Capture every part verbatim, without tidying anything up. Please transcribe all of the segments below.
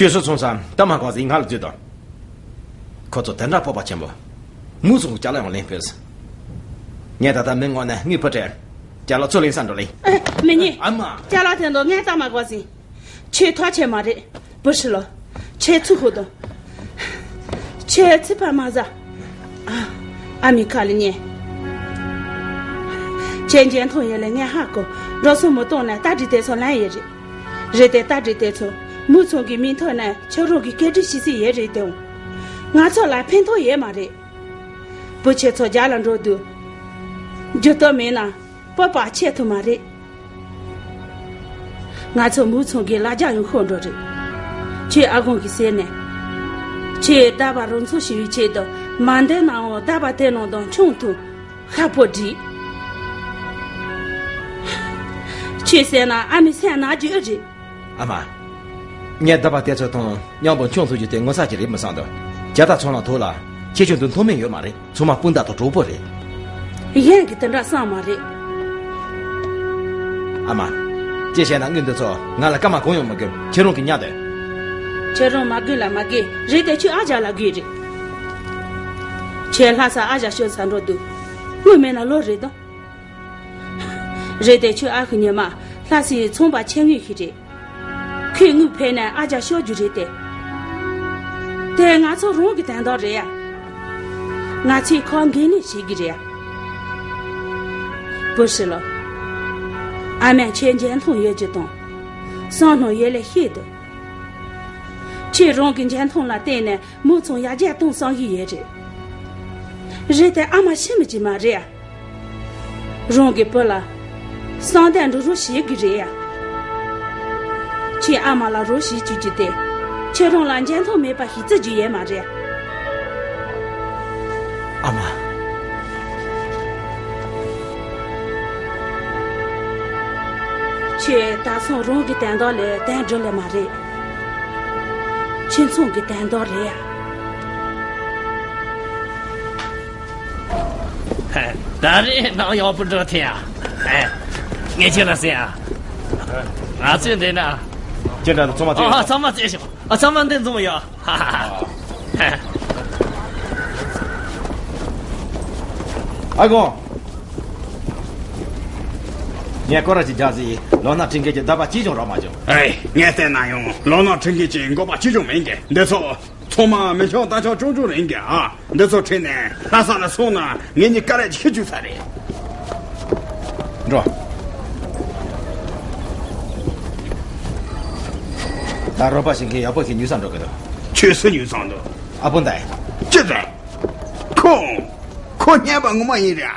ཁྱོད་ཚོ་ཚོང་ས་ད་མ་གོ་ཟིན་ང་ལ་བརྗོད་དང་། ཁོ་ཚོ་དེ་འདྲ་སྤོབས་པ་ཆེན་པོ། མུ་ཚང་ཅ་ལག་ཡང་ལེན་ཕོད། ངས་ད་ལྟ་མི་ངོ་ནས་དངུལ་ཕུལ་སྤྲད། ཅ་ལག་ཚོ་ལེན་ས་འགྲོ་ལེ། ཨེ། མི་ཉན། ཨ་མ། ཅ་ལག་དེ་ཚོ་ངས་ད་མ་གོ་ཟིན། ཁྱོད་ཐོག་ཆེ་མ་རེད། བུ་ཧྲི་ལོ། ཁྱོད་ཚུར་ཤོག་དང་། ཁྱོད་ཚིག་པ་མ་ཟ། ཨ། ཨ་མའི་ཁ་ལ་ཉན། ཁྱོད་འཇོན་ཐང་ཡོད་ལེ་ངས་ཧ་གོ། འགྲོ་སོང་མི་གཏོང་ན་རྟ་དྲེལ་དེ་ཚོ་ལེན་ཡོད་རེད། རེད་དེ་རྟ་དྲེལ་དེ་ཚོ་མུ་ཚང་གི་མིང་ཐོག་ནས་ཁྱོད་རང་གི་སྐད་སྒྲིག་བྱེད་སྲིད་ཡོད་རེད་དེ། ང་ཚོ་ལ་ཕན་ཐོགས་ཡོད་མ་རེད། བུ་ཁྱོད་ཚོ་རྒྱ་ལ་འགྲོ་དུས། འགྱུར་ལྡོག་མེད་ན་སྤོབས་པ་ཆེ་ཐུབ་མ་རེད། ང་ཚོ་མུ་ཚང་གི་ལ་རྒྱ་ཡང་ཤོར་འགྲོ་རེད། ཁྱོད་ཨ་ཁུ་གི་ཟེར་ནས། ཁྱོད་རྟ་པ་རང་ཚོ་ཞི་བའི་ཆེད་དུ་མ་འདོད་ནའང་རྟ་པ་དེ་ནང་དང་ཆུང་དུ་ཤ་པོ་བསྒྲིགས། ཁྱོད་ཟེར་ན་ཨ་མའི་སེམས་ན་རྒྱུ་རེད། ཨ་མ། ངས་རྟ་པ་དེ་ཚོ་དང་མཉམ་པོ་མཆོང་ཚུགས་རྒྱུ་དེ་ངོ་ཚ་ཅིག་རེད་མི་བསམ་འདུག་ཇ་རྟ་ཚོང་ལ་ཐུག་ལ། ཁྱེད་ཆུང་དུ་མཐོ་དམན་ཡོད་མ་རེད། ཚང་མ་སྤུན་ཟླ་དང་གྲོགས་པོ་རེད། གཞན་གྱིས་དེ་འདྲ་བསམ་མ་རེད། ཨ་མ། ཅི་བྱས་ན་དངུལ་འདི་ཚོ་ང་ལ་སྐར་མ་གང་ཡང་མི་དགོས། ཁྱེད་རང་གིས་ཉར་དེ། ཁྱེད་རང་མ་དགོས་ལ་མ་དགོས་རེད་དེ་ཁྱོད་ཨ་ཅག་ལ་དགོས་རེད། ཁྱེད་ལྷ་ས་ཨ་ཅག་ཤོད་ས་འགྲོ་དུས། དངུལ་མེད་ན་ལོ་རེད་དོ། རེད་དེ་ཁྱོད་ཨ་ཁུ་ཉི་མ་ལྷ་སའི་ཚོང་པ་ཆེ་ངོས་ཤིག་རེད། ཁོས་དངུལ་ཕུལ་ནས་ཨ་ཅག་ཤོར་རྒྱུ་རེད་དེ། དེ་ང་ཚོ་རང་གི་དོན་དག་རེད་ཡ། ང་ཚོས་ཁོ་འགན་ལེན་བྱེད་ཀྱི་རེད་ཡ། བུ་ཧྲི་ལོ། ཨ་མས་ཁྱེད་འཇོན་ཐང་ཡོད་རྒྱུ་དང་། བསམ་ནོར་ཡོད་ལེ་ཤེས་འདུག་ཁྱེད་རང་གི་འཇོན་ཐང་ལ་བརྟེན་ནས་མུ་ཚང་ཡར་རྒྱས་གཏོང་བསམ་གྱི་ཡོད་རེད། རེད་དེ་ཨ་མ་ཤི་མི་བྱེད་མ་རེད་ཡ། རང་གི་བུ་ལ་བསམ་གཏན་འགྲོ་རོགས་བྱེད་ཀྱི་རེད་ཡ། ཁྱེད་ཨ་མ་ལ་རོགས་བྱེད་བཅུག་རྒྱུ་དེ་ཁྱེད་རང་ལ་འཇོན་ཐང་མེད་པ་ཞིག་བརྩི་རྒྱུ་ཡོད་མ་རེད། ཨ་མ། ཁྱེད་ད་སོང་རང་གི་དོན་དག་ལས་དོན་འགྲུབ་ལེ་མ་རེད། ཁྱེད་ཚང་གི་དོན་དག་རེད་ཡ། ད་རེས་ནང་ཡག་པོ་འགྲོ་ཐལ་ཡ། ངས་ཁྱེད་ལ་ཟེར་ཡ། ང་ཚོས་འདི་ན། ཁྱེད་འདྲ་དང་ཚང་མ་ཨ་ཚང་མ་བཙལ་ཤོག་ཨ་ཚང་མ་འདི་འཛོམས་ཡོད། ཨ་ཁུ། ངས་སྐོར་ར་ཅིག་རྒྱག་ཟིག་ལོ་ན་ཁྲིད་མཁན་གྱི་རྟ་པ་གཅིག་ཀྱང་རག་མ་བྱུང་། ཨེ། ངས་བལྟས་ན་ཡང་ལོ་ན་ཁྲིད་མཁན་གྱི་འགོ་པ་གཅིག་ཀྱང་མེད་གི། འདི་ཚོ་ཚང་མ་མི་ཆུང་རྟ་ཆུང་ཅུང་ཅུང་རེད་གི་ཨ། འདི་ཚོ་ཁྲིད་ནས་ལྷ་ས་ལ་སོང་ན་ངེད་གཉིས་དཀའ་ལས་ཆེ་བཅུག་ས་རེད། འགྲོ། ད་རོགས་པ་བྱེད་མཁན་ཡག་པོ་ཞིག་ཉུལ་ས་འགྲོ་གི་འདུག་ཁྱོད་སུ་ཉུལ་སོང་འདུག་ཨ་ཕོ་འདི། ཅི་རེད། ཁོ། ཁོ་རྔན་པ་ངོ་མ་ཡིན་རེད།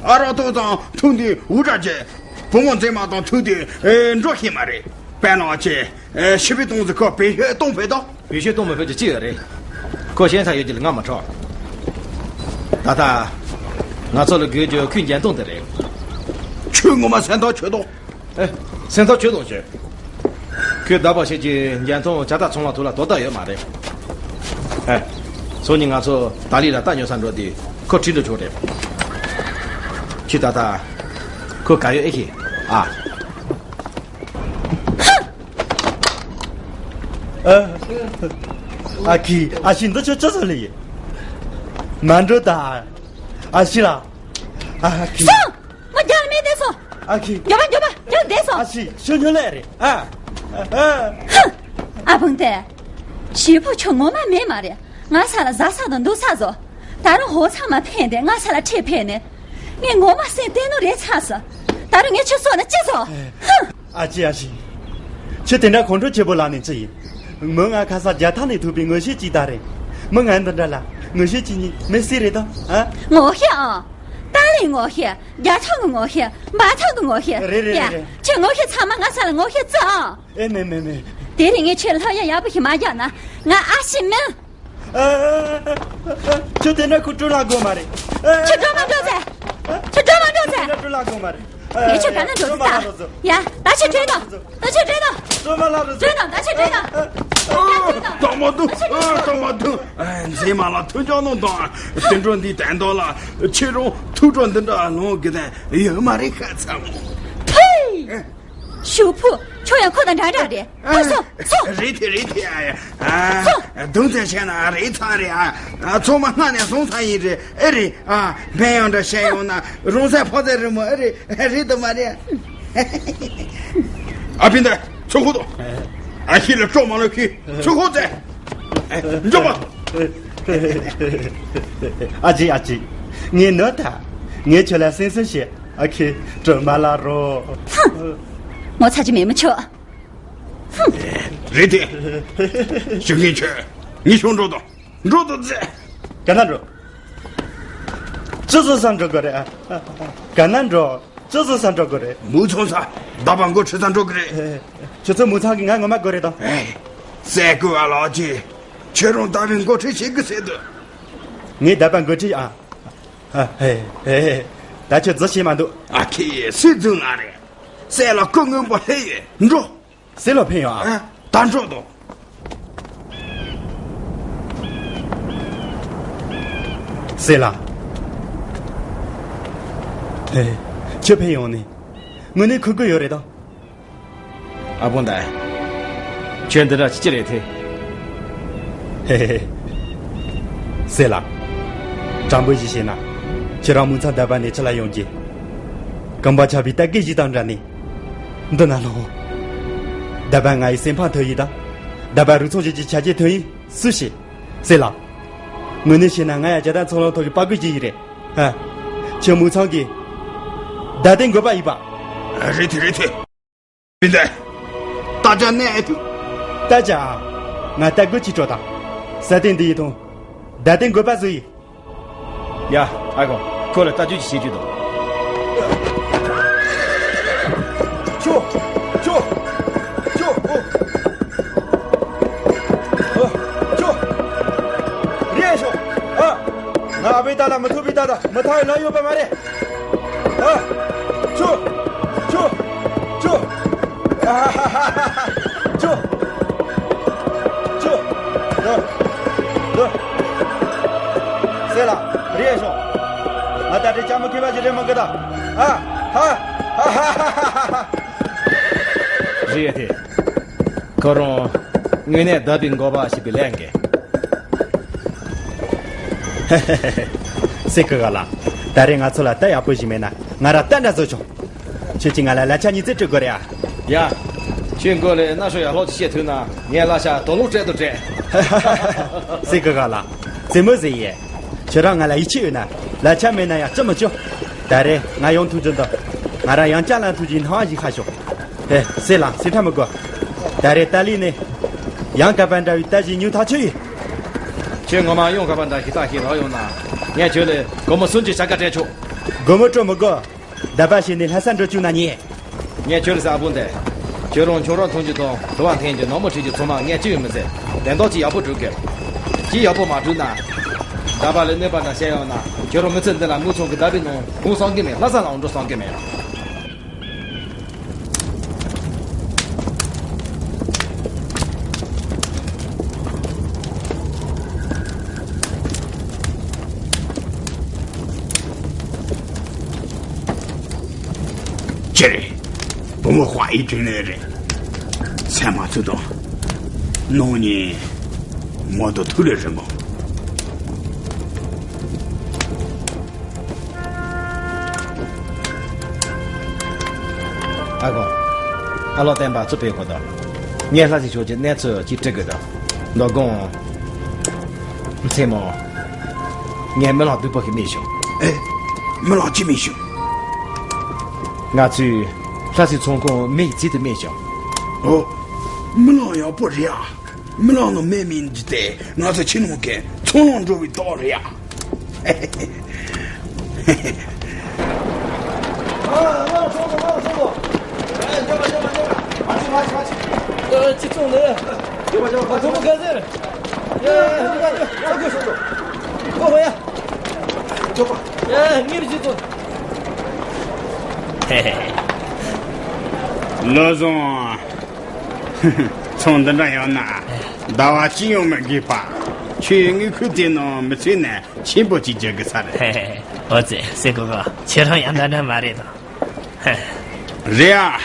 ཨ་རོགས་ཐུག་ཙང་ཐུག་འདི་འུར་སྒྲ་བྱེད། བུ་མོ་མཛེས་མ་དང་ཐུག་དུས་ཨེ་འགྲོ་ཤེས་མ་རེད། དཔེར་ན་ཅི། ཨེ་ཤི་བའི་ཏོང་ཙི་ཁོ་བེད་སྤྱོད་གཏོང་ཕོད་དོ། བེད་སྤྱོད་གཏོང་མི་ཕོད་ཀྱི་ཅི་ཡོད་རེད། ཁོ་ཞན་ཆ་ཡོད་ཀྱི་ལ་ང་མ་ཁྲོ། ད་ལྟ། ང་ཚོ་ལ་དགོས་རྒྱུ་ཁོའི་འཇོན་ཐང་དེ་རེད། ཁྱོད་ངོ་མ་སེམས་ཐག་ཆོད་དོ། ཨེ། སེམས་ཐག་ཆོད་དང་ཆོད། ཁོས་རྟ་པ་ཞིག་གི་འཇོན་ཐང་ཇ་རྟ་ཚོང་ལ་ཐུག་ལ་དོ་ཟླ་ཡོད་མ་རེད། ཨེ། སང་ཉིན་ང་ཚོ་ཏཱ་ལི་ལ་རྟ་ཉོ་ས་འགྲོ་དུས་ཁོ་ཁྲིད་འགྲོ་ཆོག་རེད། ཁྱོད་ད་ལྟ་ཁོ་ག་ཡོད་ཨེ་ཤེས་ཨ། ཨ་ཁུ། ཨ་ཤི། འདི་ཆོ་ཅི་ཟེར་ལེ་ཡིན། མ་འགྲོ་ད། ཨ་ཤི་ལ། ཨ་ཁུ། སོང་། ང་རྒྱལ་མེད་དེ་སོང་། ཨ་ཁུ། མགྱོགས་པ་མགྱོགས་པ་རྒྱལ་དེ་སོང་། ཨ་ཤི། ཤོད་ཉོ་ལེ་རེད་ཨ། ཨ། ཧ། ཨ་ཕང་དེ། ཞེ་པོ་ཁྱོད་ངོ་མ་མེད་མ་རེད། ང་ས་ལ་ཟ་ས་དང་འདུག་ས་བཟོ། ད་རུང་ཧོ་ཚང་མ་ཕན་དེ་ང་ས་ལ་ཁྲིད་ཕེབས་ནས། ངས་ངོ་མ་སེམས་གཏིང་ནས་རེ་ཚ་སོང་། ད་རུང་ངས་ཁྱོད་སོགས་ན་ཅི་བཟོ། ཧ། ཨ་ཅེ་ཨ་ཤི། ཁྱོད་དེ་འདྲ་ཁོང་ཁྲོ་ཆེ་པོ་ལངས་ནས་ཅི་ཡིན། མོ་ང་ཁ་ས་རྒྱ་ཐང་ནས་ཐུག་པའི་ངོ་ཤེས་ཅིག་ད་རེད། མོ་ང་འདི་འདྲ་ལ་ངོ་ཤེས་ཅིག་ཉིད་མི་སྲིད་རེད་དམ། ཨ། ངོ་ཤེས་ཨང་། ཏཱ་ལིའི་ངོ་ཤེས། རྒྱ་ཐང་གི་ངོ་ཤེས། འབའ་ཐང་གི་ངོ་ཤེས། རེད་རེད་རེད་རེད། ཁྱོད་ངོ་ཤེས་ཚང་མ་ང་ས་ལ་ངོ་ཤེས་བརྩི་ཨང་། ཨེ་མེད་མེད་མེད། དེ་རིང་ངས་ཁྱོད་ལྷོད་ཡ་ཡག་པོ་ཞིག་མ་རྒྱག་ན་ང་ཨ་ཤི་མིན། ཨ། ཁྱོད་དེ་འདྲ་ཁོ་སྤྲོད་ལ་དགོས་མ་རེད། ཨ། ཁྱོད་སྤྲོད་མ་འགྲོ་ཟེར། ཁྱོད་སྤྲོད་མ་འགྲོ་ཟེར། ཁྱོད་དེ་འདྲ་སྤྲོད་ལ་དགོས་མ་རེད། ཨ། ངས་ཁྱོད་ག་ན་འགྲོ་ཟེར་ད། ཡ། ད་ཁྱོད་སྤྲོད་དང་། ད་ཁྱོད་སྤྲོད་དང་། སྤྲོད་མ་ལ་རུ་སྤྲོད་དང་། ད་ཁྱོད་སྤྲོད་དང་། ཨ། ད་སྤྲོད་དང་། ད་མ་འདུག་ཨ། ད་མ་འདུག་ཨ། མཛེས་མ་ལ་མཐུན་ཕྱོགས་གནང་དང་། དུད་འགྲོ་འདིའི་དོན་དག་ལ་ཁྱེད་རང་ཐུགས་ཁྲོ་འདི་འདྲ་ལངས་དགོས་དོན་ཡོད་མ་རེད་ཤག་ཚ་མོ། ཕུའི། ཨ། ཞོ་ཕུ། ཁྱོད་ཡང་ཁོ་དང་འདྲ་འདྲ་རེད། ཨ། ཨ། སོང་སོང་། རེད་དེ་རེད་དེ། ཨ། ཡ། སོང་། རྡུང་རྩལ་ཆེ་ན་རེད་ཚང་རེད། ཨ། ཚང་མ་སྔ་ནས་སོང་ཚར་ཡིན་རེད། ཨེ་རེད། ཨ། ཕན་ཡོན་འདྲ་བཤད་ཡོང་ན་རང་སྲེག་ཕོག་ཚད་རེད་མོ། ཨེ་རེད། རེད་དུ་མ་རེད། ཨ་ཕི་འདི་ཚུར་ཁུག་དང་། ཨ་ཤི་ལ་སྤྲོ་མ་ལོ་ཁི་ཚུར་ཁུག་ཚེ། འཇོག་པ། ཨ་ཅེ་ཨ་ཅེ། ངས་ནོར་ད། ངས་ཁྱོད་ལ་སེམས་གསོ་བྱེད། ཨ་ཁེ་སྤྲོ་མ་ལ་རོ། ངོ་ཚ་གྱི་མེད་མི་ཆོག་རེད་དེ། ཞུ་མཁན་ཁྱོད། ངའི་ཤོག་འགྲོ་དང་། འགྲོ་དང་ཟེར། ག་ན་འགྲོ། ཅི་བཟོ་ས་འགྲོ་དགོས་རེད། ཨ། ག་ན་འགྲོ། ཅི་བཟོ་ས་འགྲོ་དགོས་རེད། མུ་ཚང་ས། རྟ་པ་མགོ་ཁྲིད་ས་འགྲོ་གི་རེད། ཨེ། ཁྱོད་ཚོ་མུ་ཚང་གི་ང་ངོ་མ་དགོས་རེད་དང་། ཨེ། སྲས་སྐུ་བ་ལགས་ཀྱིས་ཁྱོད་རང་རྟ་པའི་མགོ་ཁྲིད་བྱེད་དགོས་ཟེར་འདུག་ངས་རྟ་པ་མགོ་ཁྲིད། ཨ། ཨ། ཨེ། ཨེ། ད་ཁྱོད་རྫི་བྱེད་མ་འདུག་ཨ་ཁེ་སུས་རྫུན་ལ་རེད། སྲས་ལ་སྐུ་སྔོན་པོ་ལྷེ་ཡོད་འགྲོ། སྲས་ལ་ཕན་ཡོད་ཨ། ཨ། ད་འགྲོ་དང་། སྲས་ལ། ཨེ། ཁྱོད་ཕན་ཡོང་ནི། དངོས་གནས་ཁུ་དགོས་ཡོད་རེད་དང་། ཨ་བོ་འདའ། ཁྱོད་འདི་འདྲ་ཅི་ཅི་རེད་དེ། ཧེ་ཧེ་ཧེ། སྲས་ལ། དྲང་པོ་ཞིག་བཤད་ན། ཁྱེད་རང་མུ་ཚང་རྟ་པ་ནས་ཕྱི་ལ་ཡོང་རྗེས། རྐང་པ་ཆག་པའི་རྟ་སྐད་ཞིག་དང་འདྲ་ནི། འདི་ན་ལོ། རྟ་པ་ང་ཡི་སེམས་ཕམ་ཐོན་ཡིན་དང་། རྟ་པ་རུ་ཚོགས་ཞིག་གི་ཆ་རྐྱེན་ཐོན་ཡིན་སུ་ཤེས། སྲས་ལ། དངོས་གནས་བཤད་ན་ང་ཡང་རྒྱ་དར་ཚོང་ལམ་ཐོག་གི་དཔའ་རྒོད་ཅིག་ཡིན་རེད། ཧ། ཁྱོད་མུ་ཚང་གི་བརྡ་སྟོན་འགོད་པ་ཡིན་པ། རེད་དེ་རེད་དེ། མི་འདའ། རྟ་ལྕག་གནས་ཨེ་ཐུབ། རྟ་ལྕག་ང་རྟ་རྒོད་ཅིག་སྤྲོད་དང་། ས་སྟེང་འདི་ཡི་ཐོང་། བརྡ་སྟོན་འགོད་པ་བཟོ་ཡིན། ཡ། ཨ་ཁོ། ཁོ་ལ་ལྟ་རྒྱུ་ཅིག་བྱེད་རྒྱུ་འདུག་ཁྱོ། ཁྱོ། ཁྱོ། ཨོ། ཨོ། ཁྱོ། རེད་ཤོག་ཨ། ང་ཨ་བའི་རྟ་ལ་མི་ཐུབ་པའི་རྟ་དང་མི་ཐག་ལ་ཡོད་པ་མ་རེད། ཨ། ཁྱོ། ཁྱོ། ཁྱོ། ཨ་ཧ་ཧ་ཧ་ཧ། ཁྱོ། ཁྱོ། ལོ། ལོ། སྲས་ལ། རེད་ཤོག་ང་ད་དེ་ཅང་མི་མཁས་པ་ཞིག་རེད་མ་གི་ད། ཨ། ཧ། ཧ་ཧ་ཧ་ཧ་ཧ། རེད་དེ། ཁོ་རང་དངོས་གནས་བརྡ་པའི་འགོ་པ་ཞིག་པའི་ལས་འགན། སྲས་སྐུ་ལགས། ད་རེས་ང་ཚོ་ལ་རྟ་ཡག་པོ་ཞིག་མེད་ན་ང་རང་རྟ་འདྲ་བཟོ་ཆོག་ཁྱོད་ཀྱིས་ང་ལ་ལག་ཆ་གཉིས་ཙམ་སྤྲོད་དགོས་རེད་ཨ། ཡ། ཁྱོད་མགོ་ལ་སྣ་ཤོག་ཡག་ལྷག་ཅིག་བཤད་ཐུབ་ན་ངས་གླ་ཆ་དོ་ལོག་སྤྲད་དུ་སྤྲད། སྲས་སྐུ་ལགས། རྩེད་མོ་ཟེར་ཡས། ཁྱོད་རང་ང་ལ་ཡིད་ཆེས་ཡོད་ན་ལག་ཆ་མེད་ན་ཡང་ཅི་མི་སྐྱོ། ད་རེས་ང་ཡོང་ཐུབ་རྒྱུ་འདུག་ང་རང་ཡང་བསྐྱར་ལངས་ཐུབ་རྒྱུའི་སྣང་བ་ཞིག་ཤར་བྱུང་། ཧེ། སྲས་ལགས་སེམས་ཁྲལ་མི་དགོས། ད་རེས་ཏཱ་ལི་ནས་ཡང་ག་པར་འདྲ་བའི་རྟ་ཞིག་ཉོས་ཐག་ཆོད་ཡིན། ཁྱོད་ངོ་མ་ཡང་ག་པར་འདྲ་ཞིག་རྟ་ཞིག་རག་ཡོང་ན་ངས་ཁྱོད་ལ་སྒོར་མོ་སུམ་ཅུ་ཞག་ཁ་སྤྲད་ཆོག་སྒོར་མོ་སྤྲོད་མི་དགོས། རྟ་པ་བྱས་ནས་ལྷ་ས་འགྲོ་བཅུག་ན་ཉེ། ངས་ཁྱོད་ལ་ཟེར་ཨ་བུ་འདི། ཁྱོད་རང་ཁྱོད་རང་མཐོང་རྒྱུ་དང་དུ་བ་འཐེན་རྒྱུ་ནག་མོ་ཁྲིད་རྒྱུ་ཚང་མ་ངས་ཅི་ཡོད་མི་ཟེར། དེ་འདོག་ཅིག་ཡག་པོ་སྒྲུབ་དགོས། ཅི་ཡག་པོ་མ་བསྒྲུབས་ན། རྟ་པ་ལ་གནོད་པ་འདྲ་བྱས་ཡོང་ན་ཁྱོད་རང་མི་ཚེ་འདི་ལ་མུ་ཚང་གི་རྟ་པའི་ནང་ཁོང་བསམ་གི་མེད། ལྷ་ས་ལའང་འགྲོ་བསམ་གི་མེད། ཁྱེད་རེད། བུ་མོ་དཔའ་ཡི་དྲིན་ལན་རེད། ཚད་མ་ཚུལ་དང་། ནང་ཉིན་མོ་དང་ཐུག་ལེ་རེད་མོ། ཨ་ཁོ། ཨ་ལོ་བསྟན་པ་ཚུར་ཕེབས་དགོས་དང་། ངས་ལྷ་སྲས་ཆོས་ཀྱི་གནས་ཚུལ་ཅིག་དྲི་དགོས་དང་། མདོ་དགོང་། མཚན་མོ། ངས་རྨི་ལམ་སྡུག་པོ་ཞིག་རྨིས་བྱུང་། ཨེ། རྨི་ལམ་ཅི་རྨིས་བྱུང་། ང་ཚོས་ལྷ་སའི་ཚོང་ཁང་མེ་ཡིས་བརྫིས་ཏེ་རྨིས་བྱུང་། ཨོ། རྨི་ལམ་ཡག་པོ་རེད་ཨ། རྨི་ལམ་ནང་མེ་མེད་འཇིག་སྟེ་ང་ཚོ་ཕྱི་ནང་གི་ཚོང་ལམ་འགྲོ་བའི་རྟགས་རེད་ཨ། ཁྱི་ཚོང་ནི། ཁོ་བ་ཡ། ཁྱོད་པ། ཡ། ངེད་ཀྱི་ཚོང་། ལོ་བཟང་། ཚོང་འདི་འདྲ་ཡོད་ན། ཟླ་བ་གཅིག་ཡང་མི་དགོས་པ། ཁྱོད་དངུལ་ཁུག་དེ་ནང་མི་ཚུད་ན་ཆེན་པོ་གཅིག་རྒྱག་གི་ས་རེད། ཨོ་ཙི། སྲས་སྐུ་ངོ་། ཁྱེད་རང་ཡང་འདྲ་འདྲ་མ་རེད་དམ། རེད་ཨ།